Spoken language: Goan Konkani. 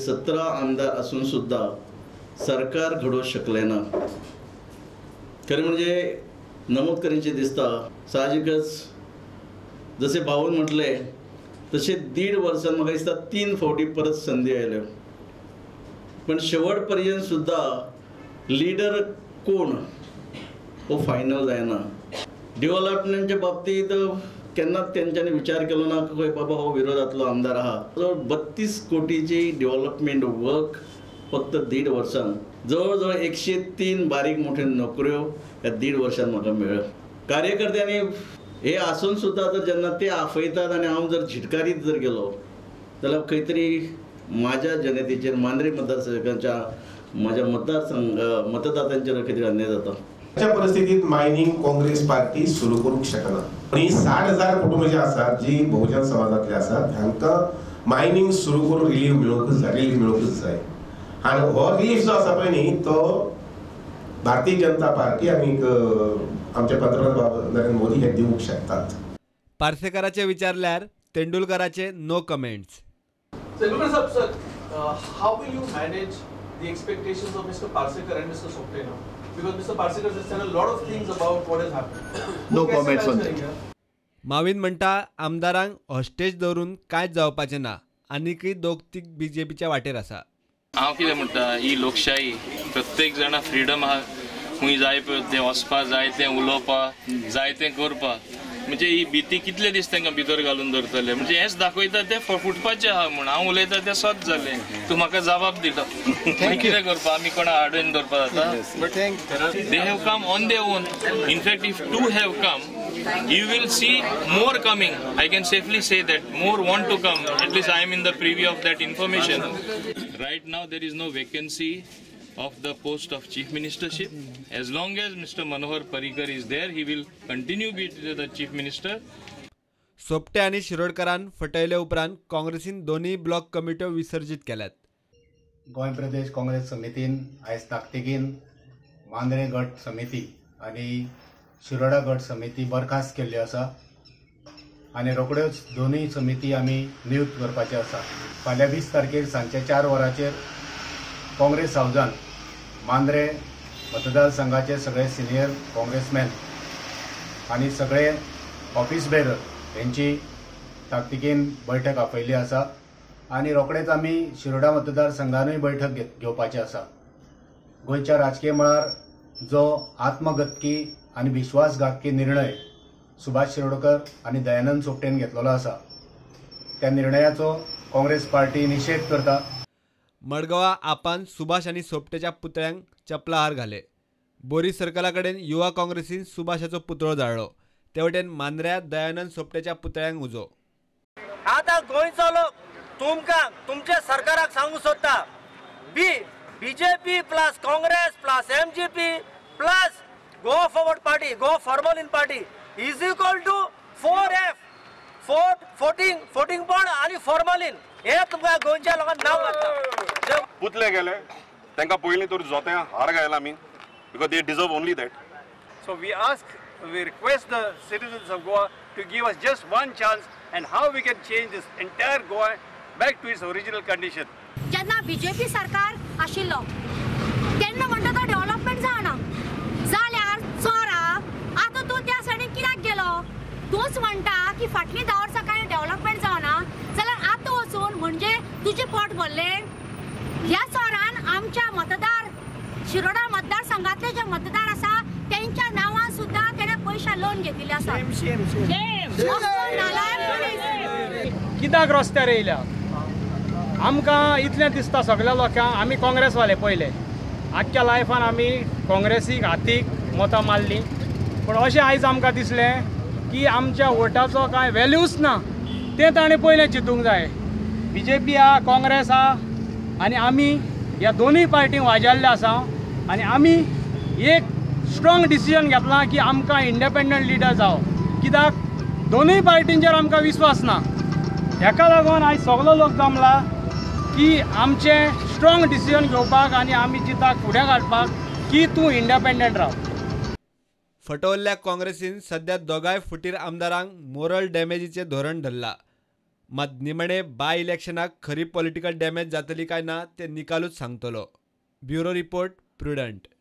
17 आमदार आसून सुद्दां सरकार घडोवंक शकलें ना। खरें म्हणजे नमूद करीनशें दिसता, साहजिकच जशें भाऊन म्हटलें तशें 1.5 वर्सान म्हाका दिसता 3 फावटी परत संदी आयल्यो, पण शेवट पर्यंत सुद्दां लिडर कोण हो फायनल जायना। डेव्हलपमेंटच्या बाबतीत केन्नाच तेंच्यांनी विचार केलो ना की बाबा हो विरोधांतलो आमदार आहा। जवळ 32 कोटीची डेव्हलपमेंट वर्क फक्त 1.5 वर्सान, जवळ जवळ 103 बारीक मोठ्यो नोकऱ्यो ह्या 1.5 वर्सान म्हाका मेळ्ळ्यो। कार्यकर्त्यांनी हे आसून सुद्दां जर जेन्ना ते आफयतात आनी हांव जर झिटकारीत जर गेलो जाल्यार खंय तरी म्हाज्या जनतेचेर, मांद्रे मतदारसंघाच्या म्हाज्या मतदारसंघ मतदात्यांचेर खंय तरी अन्याय जाता। अशा परिस्थितीत मायनिंग काँग्रेस पार्टी सुरू करूंक शकना। आनी 60,000 कुटुंबां जी आसात जी बहुजन समाजांतली आसात हांकां मायनिंग सुरू करून रिलीफ मेळोवंकूच जाय, रिलीफ मेळोवंकूच जाय। आनी हो रिलीफ जो आसा पळय न्ही तो भारतीय जनता पार्टी आनी आमचे पंतप्रधान बाबा नरेंद्र मोदी हे दिवंक शकतात। पार्सेकराचे विचारल्यार तेंडुलकराचे no comments. Tendulkar sir, sir, how will you manage the expectations of Mr. Parsekar and Mr. Sopte now? Because Mr. Parsekar has said a lot of things about what has happened. No comments on that. Mavin म्हणटा आमदारांक हॉस्टेज दवरून कांयच जावपाचें ना, आनीकय दोग तीग बीजेपीच्या वाटेर आसा। हांव कितें म्हणटा, ही लोकशाही, प्रत्येक जाणा फ्रिडम आहा, खूंय जाय तें वचपा जाय, तें उलोवपा जाय, तें करपा। म्हणजे ही भीती कितले दीस तांकां भितर घालून दवरतले? म्हणजे हेंच दाखयता तें फुटपाचें आहा म्हूण। हांव उलयता तें सत जालें, तूं म्हाका जबाब दिलो, मागीर कितें करपा? आमी कोणा आडवेन दवरपा जाता? But they have come on their own. In fact if two have come, you will see more coming. I can safely say that more want to come. At least I am in the privy of that information. Right now there is no vacancy of the post of chief ministership. As long as Mr. Manohar Parrikar is there, he will continue be the chief minister. Sopte आनी शिरोडकरान फटयले उपरांत काँग्रेसीन दोनूय ब्लॉक कमिट्यो विसर्जीत केल्यात। गोंय प्रदेश काँग्रेस समितीन आयज ताकतिकेन मांद्रें गट समिती आनी शिरोडा गट समिती बरखास्त केल्ली आसा आनी रोखड्योच दोनूय समिती आमी नियुक्त करपाची आसा। फाल्यां 20 तारखेर सांजच्या 4 वरांचेर काँग्रेस हावजान मांद्रें मतदारसंघाचे सगळे सिनियर काँग्रेसमॅन आनी सगळे ऑफिस बेरर हेंची ताकतिकेन बैठक आपयल्ली आसा आनी रोखडेच आमी शिरोडा मतदारसंघानूय बैठक घेवपाची आसा। गोंयच्या राजकीय मळार जो आत्मघातकी आनी विश्वासघातकी निर्णय सुभाष शिरोडकर आनी दयानंद सोपटेन घेतलेलो आसा त्या निर्णयाचो काँग्रेस पार्टी निशेध करता। मडगांवा आपान सुभाष आनी सोपटेच्या पुतळ्यांक चपलाहार घाले। बोरी सर्कला कडेन युवा काँग्रेसीन सुभाषाचो पुतळो जाळ्ळो। ते वटेन मांद्र्या दयानंद सोपटेच्या पुतळ्यांक उजो। आतां गोंयचो लोक तुमकां तुमच्या सरकाराक सांगूंक सोदता, BJP plus Congress plus MGP plus Goa Forward Party, Goa Formalin Party is equal to 4F, 14 पण आनी फॉर्मलिन हे तुमकां गोंयच्या लोकांक नांव लागता। पुतले गेले तांकां पयलीं तर जोत्यां हार घायला आमी, because they deserve only that. So we ask, we request the citizens of Goa to give us just one chance and how we can change this entire Goa back to its original condition. जेन्ना बीजेपी सरकार आशिल्लो तेन्ना म्हणटा तो डेव्हलपमेंट जावना जाल्यार चोरा आतां तूं त्या सायडीन कित्याक गेलो? तूंच म्हणटा की फाटलीं 10 वर्सां कांय डेव्हलपमेंट जावना जाल्यार आतां वचून म्हणजे तुजें पोट भरलें। ह्या चोरान आमच्या मतदार शिरोडा मतदारसंघातले जे मतदार आसा तेंच्या नांवान सुद्दां तेणें पयशे लोन घेतिल्ले आसा। कित्याक रस्त्यार येयल्या? आमकां इतलें दिसता सगळ्या लोकांक, आमी काँग्रेसवाले पयले आख्ख्या लायफान आमी काँग्रेसीक हातीक मतां मारलीं, पूण अशें आयज आमकां दिसलें की आमच्या वोटाचो कांय वेल्यूच ना। तें ताणें पयलें चिंतूंक जाय। बीजेपी आहा, काँग्रेस आहा आनी आमी ह्या दोनूय पार्टींक वाजाल्ले आसा आनी आमी एक स्ट्रॉंग डिसिजन घेतलां की आमकां इंडिपेंडंट लिडर जावो, कित्याक दोनूय पार्टींचेर आमकां विस्वास ना। हेका लागून आयज सगलो लोक जमला की आमचें स्ट्रॉंग डिसिजन घेवपाक आनी आमी जिताक फुडें काडपाक की तूं इंडिपेंडंट राव। फटवल्ल्या काँग्रेसीन सध्या दोगांय फुटीर आमदारांक मोरल डॅमेजीचें धोरण धरलां। मात निमणे बाय इलेक्शनाक खरी पॉलिटिकल डॅमेज जातली काय ना ते निकालूच सांगतलो. Bureau report, Prudent.